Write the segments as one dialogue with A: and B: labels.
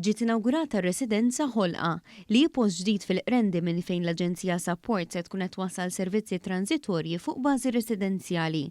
A: Ġiet inawgurata r-residenza Ħolqa, li hi post ġdid fil-Qrendi minn fejn l-Aġenzija Sapport se tkun qed twassal servizzi tranżitorji fuq bażi residenzjali.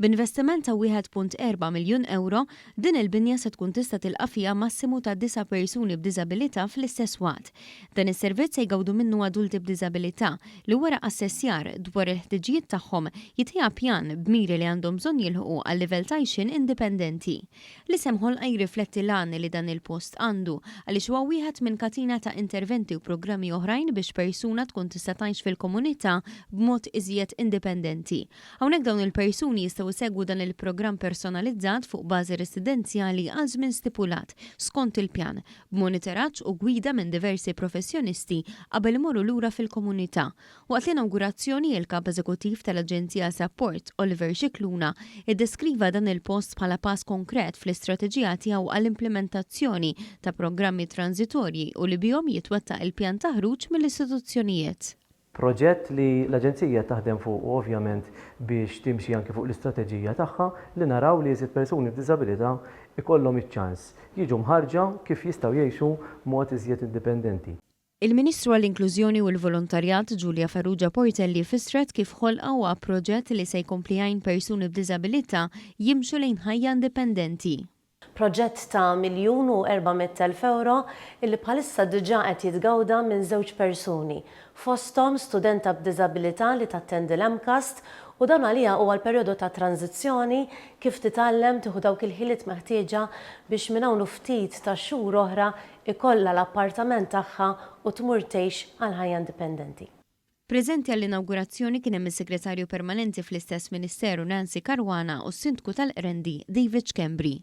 A: B'investiment ta' 1.4 miljun ewro, din il-binja se tkun tista' tilqa' fiha massimu ta' disa' persuni b'diżabilità fl-istess waqt. Dan is-servizz se jgawdu minnu adulti b'diżabilità li wara assessjar dwar il-ħtiġijiet tagħhom jitħejja pjan b'miri li għandhom bżonn jilħqu għal livell t'għajxien indipendenti. L-isem ħolqa jirrifletti l-għan li dan il-post għandu, għaliex huwa wieħed minn katina ta' interventi u programmi oħrajn biex persuna tkun tista' tgħix fil-komunità b'mod iżjed indipendenti. Hawnhekk dawn il-persuni jistgħu jsegwu dan il-programm personalizzat fuq bażi residenzjali għal żmien stipulat, skont il-pjan, b'monitoraġġ u gwida minn diversi professjonisti qabel imorru lura fil-komunità. Waqt l-inawgurazzjoni, il-Kap Eżekuttiv tal-Aġenzija Sapport, Oliver Scicluna, iddeskriva dan il-post bħala pass konkret fl-istrateġija tiegħu għall-implimentazzjoni ta' programmi tranżitorji u li bihom jitwettaq il-pjan ta' ħruġ mill-istituzzjonijiet.
B: Proġett li l-Aġenzija qed taħdem fuqu ovvjament biex timxi anki fuq l-istrateġija tagħha li naraw li iżjed persuni b'diżabilità jkollhom iċ-ċans jiġu mħarrġa kif jistgħu jgħixu b'mod iżjed indipendenti.
A: Il-Ministru għall-Inklużjoni u l-Volontarjat Julia Farrugia Portelli fissret kif Ħolqa huwa proġett li se jkompli jgħin persuni b'diżabilità jimxu lejn ħajja indipendenti.
C: Proġett ta' 1,400,000 ewro illi bħalissa diġà qed jitgawda minn żewġ persuni, fosthom studenta b'diżabilità li tattendi l-MCAST u dan għaliha huwa l-perjodu ta' tranżizzjoni kif titgħallem tieħu dawk il-ħiliet meħtieġa biex minn hawn u ftit ta' xhur oħra ikollha l-appartament tagħha u tmur tgħix għal ħajja indipendenti.
A: Preżenti għall-inawgurazzjoni kien hemm is-Segretarju Permanenti fl-istess Ministeru Nancy Caruana u s-Sindku tal-Qrendi David Schembri.